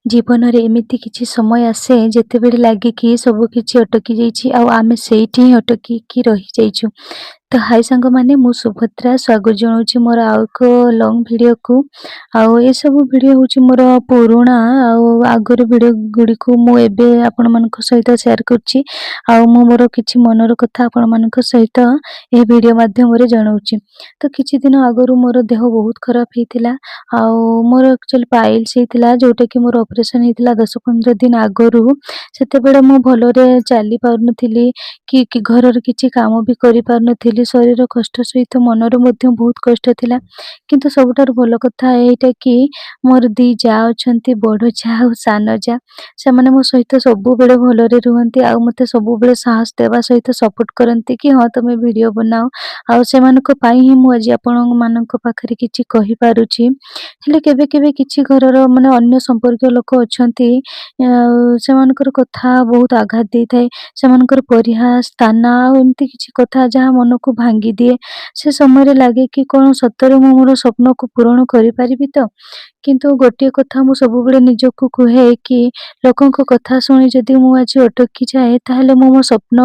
ଜୀବନରେ ଏମିତି କିଛି ସମୟ ଆସେ, ଯେତେବେଳେ ଲାଗେ କି ସବୁ କିଛି ଅଟକି ଯାଇଛି ଆଉ ଆମେ ସେଇଠି ହିଁ ଅଟକିକି ରହିଯାଇଛୁ। ତ ହାଇ ସାଙ୍ଗମାନେ, ମୁଁ ସୁଭଦ୍ରା ସ୍ୱାଗତ ଜଣାଉଛି ମୋର ଆଉ ଏକ ଲଙ୍ଗ୍ ଭିଡ଼ିଓକୁ। ଆଉ ଏସବୁ ଭିଡ଼ିଓ ହେଉଛି ମୋର ପୁରୁଣା ଆଉ ଆଗର ଭିଡ଼ିଓ ଗୁଡ଼ିକୁ ମୁଁ ଏବେ ଆପଣମାନଙ୍କ ସହିତ ସେୟାର କରୁଛି ଆଉ ମୁଁ ମୋର କିଛି ମନର କଥା ଆପଣମାନଙ୍କ ସହିତ ଏହି ଭିଡ଼ିଓ ମାଧ୍ୟମରେ ଜଣାଉଛି। ତ କିଛି ଦିନ ଆଗରୁ ମୋର ଦେହ ବହୁତ ଖରାପ ହେଇଥିଲା ଆଉ ମୋର ଆକ୍ଚୁଆଲି ପାଇଲ୍ସ ହେଇଥିଲା, ଯେଉଁଟାକି ମୋର ଅପରେସନ୍ ହେଇଥିଲା 10-15 ଦିନ ଆଗରୁ। ସେତେବେଳେ ମୁଁ ଭଲରେ ଚାଲି ପାରୁନଥିଲି କି ଘରର କିଛି କାମ ବି କରିପାରୁନଥିଲି। ଶରୀର କଷ୍ଟ ସହିତ ମନରେ ମଧ୍ୟ ବହୁତ କଷ୍ଟ ଥିଲା। କିନ୍ତୁ ସବୁଠାରୁ ଭଲ କଥା ଏଇଟା କି ମୋର ଦି ଯା ଅଛନ୍ତି, ବଡ଼ ଯା ଆଉ ସାନ ଯା। ସେମାନେ ମୋ ସହିତ ସବୁବେଳେ ଭଲରେ ରୁହନ୍ତି ଆଉ ମୋତେ ସବୁବେଳେ ସାହସ ଦେବା ସହିତ ସପୋର୍ଟ କରନ୍ତି କି ହଁ, ତମେ ଭିଡ଼ିଓ ବନାଅ। ଆଉ ସେମାନଙ୍କ ପାଇଁ ହିଁ ମୁଁ ଆଜି ଆପଣମାନଙ୍କ ପାଖରେ କିଛି କହିପାରୁଛି। ହେଲେ କେବେ କେବେ କିଛି ଘରର ମାନେ ଅନ୍ୟ ସମ୍ପର୍କୀୟ ଲୋକ ଅଛନ୍ତି ଆଉ ସେମାନଙ୍କର କଥା ବହୁତ ଆଘାତ ଦେଇଥାଏ। ସେମାନଙ୍କର ପରିହାସ, ତାନା ଆଉ ଏମିତି କିଛି କଥା ଯାହା ମନକୁ ଭାଙ୍ଗିଦିଏ। ସେ ସମୟରେ ଲାଗେ କି କ'ଣ ସତରେ ମୁଁ ମୋର ସ୍ୱପ୍ନକୁ ପୂରଣ କରିପାରିବି ତ? କିନ୍ତୁ ଗୋଟିଏ କଥା ମୁଁ ସବୁବେଳେ ନିଜକୁ କୁହେ କି ଲୋକଙ୍କ କଥା ଶୁଣି ଯଦି ମୁଁ ଆଜି ଅଟକି ଯାଏ, ତାହେଲେ ମୁଁ ମୋ ସ୍ୱପ୍ନ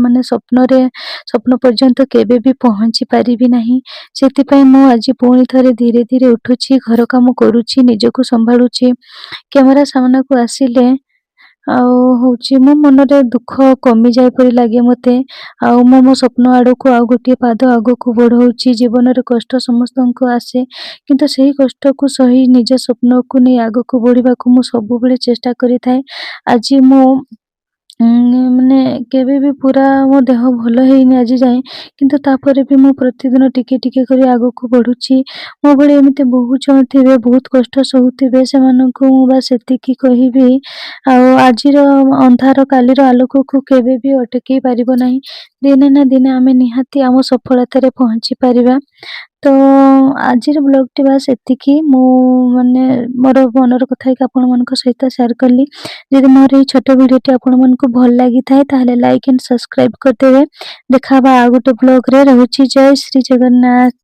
ମାନେ ସ୍ୱପ୍ନ ପର୍ଯ୍ୟନ୍ତ କେବେ ବି ପହଞ୍ଚି ପାରିବି ନାହିଁ। ସେଥିପାଇଁ ମୁଁ ଆଜି ପୁଣି ଥରେ ଧୀରେ ଧୀରେ ଉଠୁଛି, ଘର କାମ କରୁଛି, ନିଜକୁ ସମ୍ଭାଳୁଛି। କ୍ୟାମେରା ସାମ୍ନାକୁ ଆସିଲେ ଆଉ ହେଉଛି ମୋ ମନରେ ଦୁଃଖ କମିଯାଏ ପରି ଲାଗେ ମୋତେ ଆଉ ମୁଁ ମୋ ସ୍ୱପ୍ନ ଆଡ଼କୁ ଆଉ ଗୋଟିଏ ପାଦ ଆଗକୁ ବଢ଼ଉଛି। ଜୀବନରେ କଷ୍ଟ ସମସ୍ତଙ୍କୁ ଆସେ, କିନ୍ତୁ ସେହି କଷ୍ଟକୁ ସହି ନିଜ ସ୍ୱପ୍ନକୁ ନେଇ ଆଗକୁ ବଢ଼ିବାକୁ ମୁଁ ସବୁବେଳେ ଚେଷ୍ଟା କରିଥାଏ। ଆଜି ମୁଁ ମାନେ କେବେ ବି ପୁରା ମୋ ଦେହ ଭଲ ହେଇନି ଆଜି ଯାଏଁ, କିନ୍ତୁ ତାପରେ ବି ମୁଁ ପ୍ରତିଦିନ ଟିକେ ଟିକେ କରି ଆଗକୁ ବଢ଼ୁଛି। ମୋ ଭଳି ଏମିତି ବହୁତ ଜଣ ଥିବେ, ବହୁତ କଷ୍ଟ ସହୁଥିବେ। ସେମାନଙ୍କୁ ମୁଁ ବାସ୍ ଏତିକି କହିବି, ଆଉ ଆଜିର ଅନ୍ଧାର କାଲିର ଆଲୋକକୁ କେବେ ବି ଅଟକେଇ ପାରିବ ନାହିଁ। ଦିନେ ନା ଦିନେ ଆମେ ନିହାତି ଆମ ସଫଳତାରେ ପହଞ୍ଚି ପାରିବା। ତ ଆଜିର ବ୍ଲଗ୍ଟି ବାସ୍ ଏତିକି। ମୁଁ ମାନେ ମୋର ମନର କଥା ହେଇକି ଆପଣମାନଙ୍କ ସହିତ ସେୟାର କଲି। ଯଦି ମୋର ଏଇ ଛୋଟ ଭିଡ଼ିଓଟି ଆପଣମାନଙ୍କୁ ଭଲ ଲାଗିଥାଏ, ତାହେଲେ ଲାଇକ୍ ଆଣ୍ଡ ସବସ୍କ୍ରାଇବ୍ କରିଦେବେ। ଦେଖା ହବା ଆଉ ଗୋଟେ ବ୍ଲଗ୍ରେ। ରହୁଛି, ଜୟ ଶ୍ରୀ ଜଗନ୍ନାଥ।